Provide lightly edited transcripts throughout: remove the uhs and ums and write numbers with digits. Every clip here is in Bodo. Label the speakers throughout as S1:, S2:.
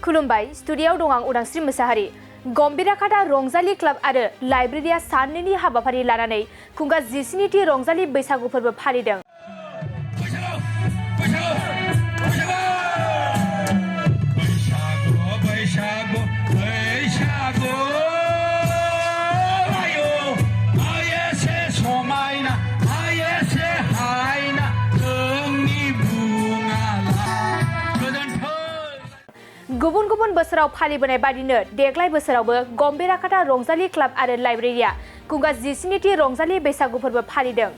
S1: खुलुमबाय स्टुडियाव दं आं उदांस्रि मोसाहारि। गम्भीराखाता रंजालि क्लाब आरो लाइब्रेरिया साननैनि हाबाफारि लानानै खुंगा 17थि रंजालि बैसागु फोरबो फालिदों। गुबुन गुबुन बोसोराव फालिबोनाय बादिनो देग्लाय बोसोरावबो गम्भीराखाता रंजालि क्लाब आरो लाइब्रेरिया खुंगा 17थि रंजालि बैसागु फोरबो फालिदों।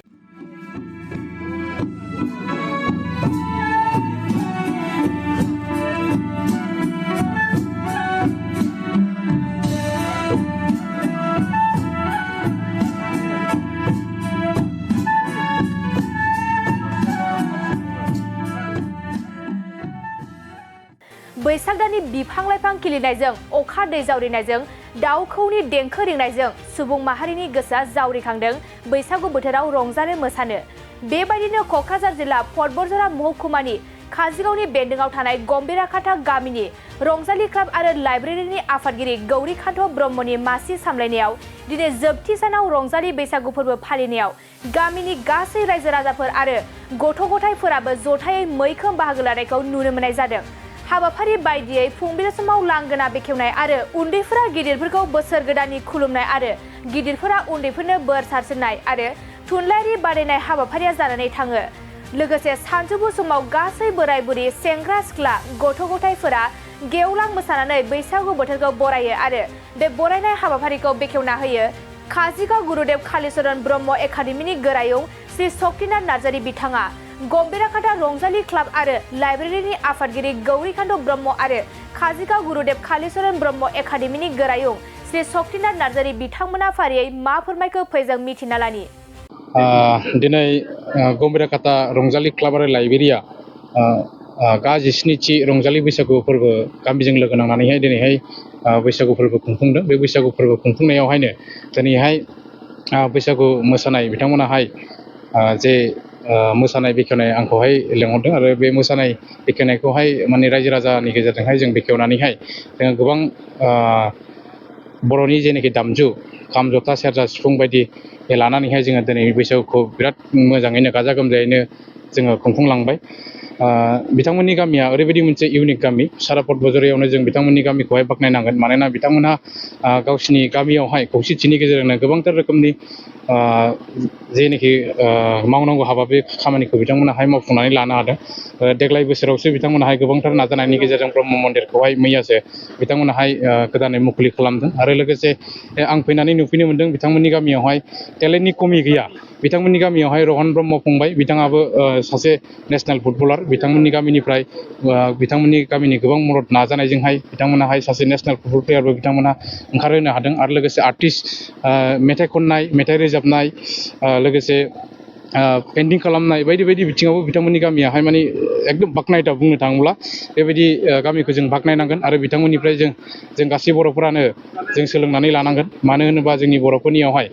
S1: बैसाग दाननि बिफां लाइफां खिलिनायजों अखा दै जावरिनायजों दाउ खौनि देंखो रिंनायजों सुबुं माहारिनि गोसोआ जावरिखांदों बैसागु बोथोराव रंजानो मोसानो। बेबायदिनो क'क्राझार जिल्ला फटबरजरा महकुमानि काजिगावनि बेन्दोंआव थानाय गम्भीराखाता गामिनि रंजालि क्लाब आरो लाइब्रेरिनि आफादगिरि गौरीकान्त ब्रह्मनि मासि सामलायनायाव दिनै जोबथि सानाव रंजालि बैसागु फोरबो फालिनायाव गामिनि गासै रायजो राजाफोर आरो गथ' गथायफोराबो जथायै मैखोम बाहागो लानायखौ नुनो मोननाय जादों। हाबाफारि बायदियै फुंबिलि समाव लांगोना बेखेवनाय आरो उन्दैफोरा गिदिरफोरखौ बोसोर गोदाननि खुलुमनाय आरो गिदिरफोरा उन्दैफोरनो बोर सारस्रिनाय आरो थुनलाइयारि बादायनाय हाबाफारिया जानानै थाङो। लोगोसे सानजौफु समाव गासै बोराय बुरि सेंग्रा सिख्ला गथ' गथायफोरा गेवलां मोसानानै बैसागु बोथोरखौ बरायो आरो बे बरायनाय हाबाफारिखौ बेखेवना होयो काजिगाव गुरुदेव कालीचरण ब्रह्म एकाडेमिनि गोरायुं श्री शक्तिनाथ नार्जारी बिथाङा। गम्भीराखाता रंजालि क्लाब आरो लाइब्रेरिनि आफादगिरि गौरीकान्त ब्रह्म आरो काजिगाव गुरुदेव कालीचरण ब्रह्म एकाडेमिनि गोरायुं श्री शक्तिनाथ नार्जारी बिथांमोना फारियै मा फोरमायखो फैजों मिथिना लानि।
S2: दिनै गम्भीराखाता रंजालि क्लाब आरो लाइब्रेरिया गा17थि रंजालि बैसागु फोरबो गामिजों लोगो नांनानैहाय दिनैहाय बैसागु फोरबो खुंफुंदों। बे बैसागु फोरबो खुंफुंनायावहायनो दिनैहाय बैसागु मोसानाय बिथांमोनाहाय जे मोसानाय बेखेवनाय आंखौहाय लेंहरदों आरो बे मोसानाय बेखेवनायखौहाय माने रायजो राजानि गेजेरजोंहाय जों बेखेवनानैहाय जोङो गोबां बर'नि जेनाखि दामजु खाम जथा सेरजा सिफुं बायदि लानानैहाय जोङो दिनै बैसागुखौ बिराद मोजाङैनो गाजा गोमजायैनो जोङो खुंफुंलांबाय। बिथांमोननि गामिया ओरैबायदि मोनसे इउनिक गामि, सारा फटबरजरायावनो जों बिथांमोननि गामिखौहाय बाख्नायनांगोन। मानोना बिथांमोनहा गावसिनि गामियावहाय खौसेथिनि गेजेरजोंनो गोबांथार रोखोमनि जेनाखि मावनांगौ हाबा बे खामानिखौ बिथांमोनाहाय मावफुंनानै लानो हादों। देग्लाय बोसोरावसो बिथांमोनाहाय गोबांथार नाजानायनि गेजेरजों ब्रह्म मन्दिरखौहाय मैयासो बिथांमोनाहाय गोदानै मुखुलि खालामदों आरो लोगोसे आं फैनानै नुफैनो मोनदों बिथांमोननि गामियावहाय टेलेन्टनि खमि गैया। बिथांमोननि गामियावहाय रहन ब्रह्म फंबाय, बिथाङाबो सासे नेसनेल फुटबलार। बिथांमोननि गामिनिफ्राय बिथांमोननि गामिनि गोबां मदद नाजानायजोंहाय बिथांमोनाहाय सासे नेसनेल फुटबल प्लेयारबो बिथांमोना ओंखारहोनो हादों आरो लोगोसे आर्टिस्ट मेथाइ खननाय मेथाइ रोजाबनाय लोगोसे पेइन्टिं खालामनाय बायदि बायदि बिथिङावबो बिथांमोननि गामियाहाय माने एकदम बाख्नायथाव। बुंनो थाङोब्ला बेबायदि गामिखौ जों बाख्नायनांगोन आरो बिथांमोननिफ्राय जों गासै बर'फोरानो जों सोलोंनानै लानांगोन। मानो होनोबा जोंनि बर'फोरनियावहाय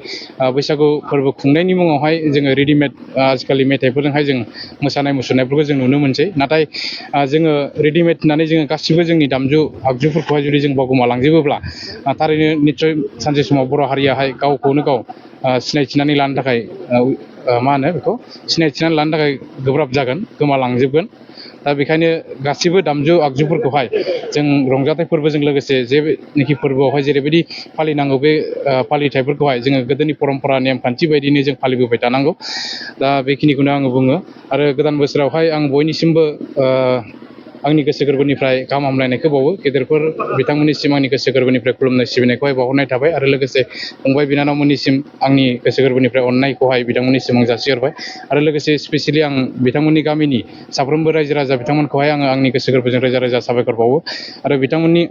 S2: बैसागु फोरबो खुंनायनि मुङावहाय जोङो रेडिमेड आजिखालि मेथाइफोरजोंहाय जों मोसानाय मुसुरनायफोरखौ जों नुनो मोनसै। नाथाय जोङो रेडिमेड होननानै जोङो गासिबो जोंनि दामजु आगजुफोरखौहाय जुदि जों बावगोमालांजोबोब्ला थारैनो निस्सय सानसे समाव बर' हारियाहाय गावखौनो गाव सिनायथिनानै लानो थाखाय मा होनो बेखौ सिनायथिनानै लानो थाखाय गोब्राब जागोन, गोमालांजोबगोन। दा बेखायनो गासिबो दामजु आगजुफोरखौहाय जों रंजाथाइ फोरबोजों लोगोसे जेनोखि फोरबोआवहाय जेरैबायदि फालिनांगौ बे फालिथायफोरखौहाय जोङो गोदोनि परम्परा नेमखान्थि बायदिनो जों फालिबोबाय थानांगौ। दा बेखिनिखौनो आङो बुङो आरो गोदान बोसोरावहाय आं बयनिसिमबो आंनि गोसो गोरबोनिफ्राय गाहाम हामलायनायखौ बावो। गेदेरफोर बिथांमोननिसिम आंनि गोसो गोरबोनिफ्राय खुलुमनाय सिबिनायखौहाय बावहरनाय थाबाय आरो लोगोसे फंबाय बिनानावमोननिसिम आंनि गोसो गोरबोनिफ्राय अननायखौहाय बिथांमोननिसिम आं जासिहरबाय आरो लोगोसे स्पेसियेलि आं बिथांमोननि गामिनि साफ्रोमबो रायजो राजा बिथांमोनखौहाय आङो आंनि गोसो गोरबोजों रोजा रोजा साबायखर बावो आरो बिथांमोननि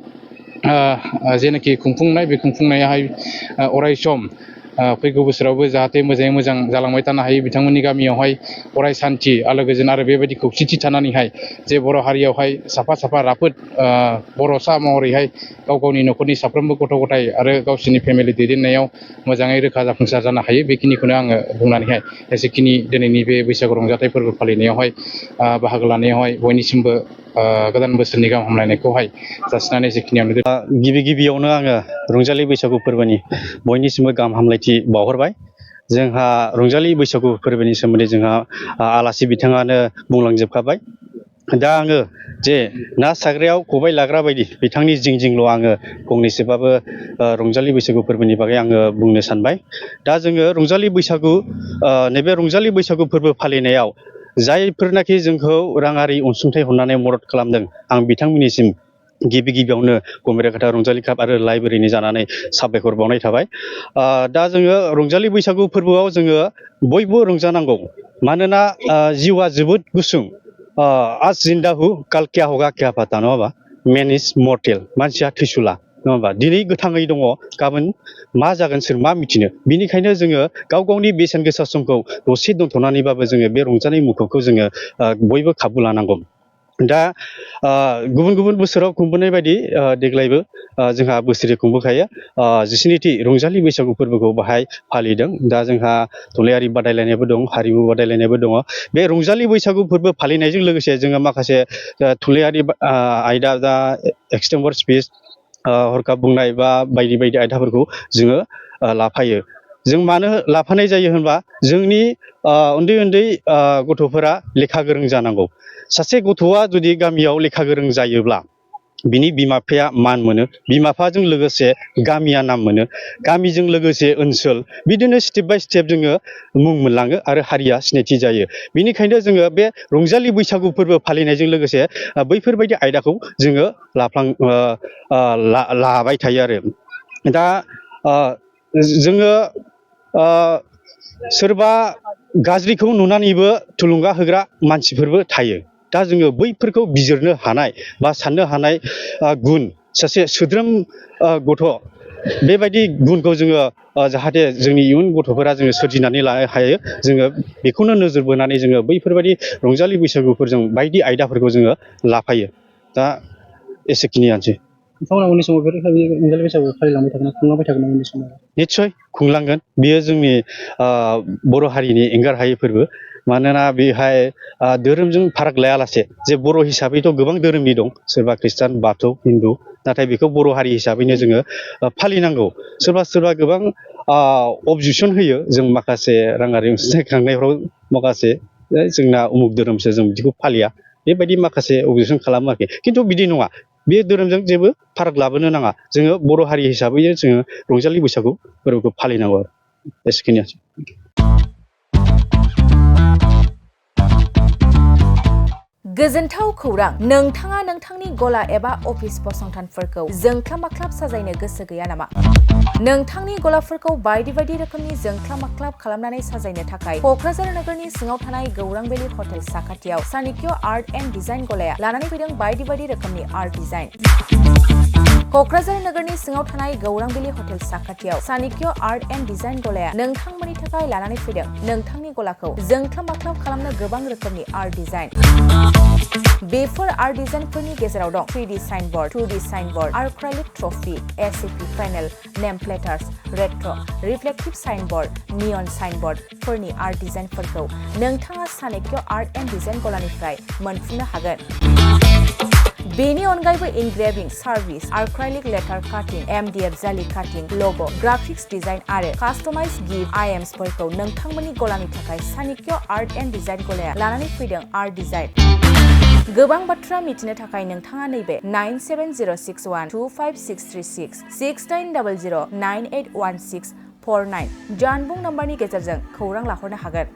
S2: जेनाखि खुंफुंनाय बे खुंफुंनायाहाय अराय सम फैगौ बोसोरावबो जाहाथे मोजाङै मोजां जालांबाय थानो हायो। बिथांमोननि गामियावहाय अराय सान्थि आलो गोजोन आरो बेबायदि खौसेथि थानानैहाय जे बर' हारियावहाय साफा साफा राफोद बर'सा महरैहाय गाव गावनि न'खरनि साफ्रोमबो गथ' गथाय आरो गावसोरनि फेमिलि दैदेननायाव मोजाङै रोखा जाफुंसार जानो हायो। बेखिनिखौनो आङो बुंनानैहाय जेसेखिनि दिनैनि बे बैसागु रंजाथाइ फोरबो फालिनायावहाय बाहागो लानायावहाय बयनिसिमबो गोदान बोसोरनि गाहाम हामलायनायखौहाय जासिनानै जेखिनियावनो
S3: गिबियावनो आङो रंजालि बैसागु फोरबोनि बयनिसिमबो गाहाम हामलायथि बावहरबाय। जोंहा रंजालि बैसागु फोरबोनि सोमोन्दै जोंहा आलासि बिथाङानो बुंलांजोबखाबाय। दा आङो जे ना सारग्रायाव खबाइ लाग्रा बायदि बिथांनि जिंल' आङो फंनैसोबाबो रंजालि बैसागु फोरबोनि बागै आङो बुंनो सानबाय। दा जोङो रंजालि बैसागु नैबे रंजालि बैसागु फोरबो फालिनायाव जायफोरनाखि जोंखौ राङारि अनसुंथाइ हरनानै मदद खालामदों, आं बिथांमोननिसिम गिबियावनो गमिराघाटा रंजालि क्लाब आरो लाइब्रेरिनि जानानै साबायखर बावनाय थाबाय। दा जोङो रंजालि बैसागु फोरबोआव जोङो बयबो रंजानांगौ। मानोना जिउआ जोबोद गुसुं। आज जिन्दा हु काल क्या होगा क्या पाता, नङा होमबा? मेन इज मर्टेल, मानसिया थैसुला, नङा होमबा? दिनै गोथाङै दङ, गाबोन मा जागोन सोर मा मिथिनो। बिनिखायनो जोङो गाव गावनि बेसेन गोसा समखौ दसे दोनथ'नानैबाबो जोङो बे रंजानाय मुखुबखौ जोङो बयबो खाबु लानांगौ। दा गुबुन बोसोराव खुंबोनाय बायदि देग्लायबो जोंहा बोसोरै खुंबोखायो 19थि रंजालि बैसागु फोरबोखौ बाहाय फालिदों। दा जोंहा थुनलाइयारि बादायलायनायबो दं, हारिमु बादायलायनायबो दङ। बे रंजालि बैसागु फोरबो फालिनायजों लोगोसे जोङो माखासे थुनलाइयारि आयदा, दा एक्सटेम्पर स्पिच, हरखाब बुंनाय बा बायदि आयदाफोरखौ जोङो लाफायो। जों मानो लाफानाय जायो होनबा, जोंनि उन्दै गथ'फोरा लेखा गोरों जानांगौ। सासे गथ'आ जुदि गामियाव लेखा गोरों जायोब्ला बिनि बिमा बिफाया मान मोनो, बिमा बिफाजों लोगोसे गामिया नाम मोनो, गामिजों लोगोसे ओनसोल, बिदिनो स्टेप बाय स्टेप जोङो मुं मोनलाङो आरो हारिया सिनायथि जायो। बिनिखायनो जोङो बे रंजालि बैसागु फोरबो फालिनायजों लोगोसे बैफोरबायदि आयदाखौ जोङो लाबाय थायो आरो। दा जोङो सोरबा गाज्रिखौ नुनानैबो थुलुंगा होग्रा मानसिफोरबो थायो। दा जोङो बैफोरखौ बिजिरनो हानाय बा साननो हानाय गुन, सासे सोद्रोम गथ', बेबायदि गुनखौ जोङो जाहाथे जोंनि इयुन गथ'फोरा जोङो सोरजिनानै लानो हायो, जोङो बेखौनो नोजोर बोनानै जोङो बैफोरबायदि रंजालि बैसागुफोरजों बायदि आयदाफोरखौ जोङो लाफायो। दा एसेखिनियानोसै।
S4: नोंथांमोना उननि समाव बेफोरबायदि रंजालि बैसागु फालिलांबाय थागोन, खुंलांबाय थागोन उननि समाव?
S3: निस्सय खुंलांगोन। बियो जोंनि बर' हारिनि एंगार हायै फोरबो। मानोना बेहाय धोरोमजों फाराग लायालासे, जे बर' हिसाबैथ' गोबां धोरोमनि दं, सोरबा खृष्टान, बाथौ, हिन्दु, नाथाय बेखौ बर' हारि हिसाबैनो जोङो फालिनांगौ। सोरबा गोबां अबजेक्सन होयो, जों माखासे राङारि अनसुंथाइ खांनायफ्राव माखासे जोंना उमुक धोरोमसो, जों बिदिखौ फालिया, बेबायदि माखासे अबजेक्सन खालामो आरोखि। खिन्थु बिदि नङा, बे धोरोमजों जेबो फाराग लाबोनो नाङा। जोङो बर' हारि हिसाबैनो जोङो रंजालि बैसागु फोरबोखौ फालिनांगौ आरो। एसेखिनियानोसै।
S1: गोजोनथाव खौरां! नोंथाङा नोंथांनि गला एबा अफिस फसंथानफोरखौ जोंख्लाब-माख्लाब साजायनो गोसो गैया नामा? नोंथांनि गलाफोरखौ बायदि रोखोमनि जोंख्लाब-माख्लाब खालामनानै साजायनो थाखाय क'क्राझार नोगोरनि सिङाव थानाय गौरां भेलि हटेल साखाथियाव चाणक्य आर्ट एन्ड डिजाइन गलाया लानानै फैदों बायदि रोखोमनि आर्ट डिजाइन। क'क्राझार नोगोरनि सिङाव थानाय गौरां भेलि हटेल साखाथियाव चाणक्य आर्ट एन्ड डिजाइन गलाया नोंथांमोननि थाखाय लानानै फैदों नोंथांनि गलाखौ जोंख्लाब-माख्लाब खालामनो गोबां रोखोमनि आर्ट डिजाइन। बेफोर आर्ट डिजाइनफोरनि गेजेराव दं 3D signboard, 2D signboard, acrylic trophy, SAP panel, name plates, retro', reflective signboard, neon साइनबोर्डफोरनि आर्ट डिजाइनफोरखौ नोंथाङा चाणक्य आर्ट एन्ड डिजाइन गलानिफ्राय मोनफुंनो हागोन। बेनि अनगायैबो इनग्रेभिं सार्भिस, आर्क्राइलिक लेटार काटिं, MDF जालि काटिं, लग', ग्राफिक्स डिजाइन आरो कास्टमाइज गिफ्ट आइटेम्सफोरखौ नोंथांमोननि गलानि थाखाय चाणक्य आर्ट एन्ड डिजाइन गलाया लानानै फैदों आर्ट डिजाइन। गोबां बाथ्रा मिथिनो थाखाय नोंथाङा नैबे 9706125636 6800981649 जानबुं नम्बरनि गेजेरजों खौरां लाहरनो हागोन।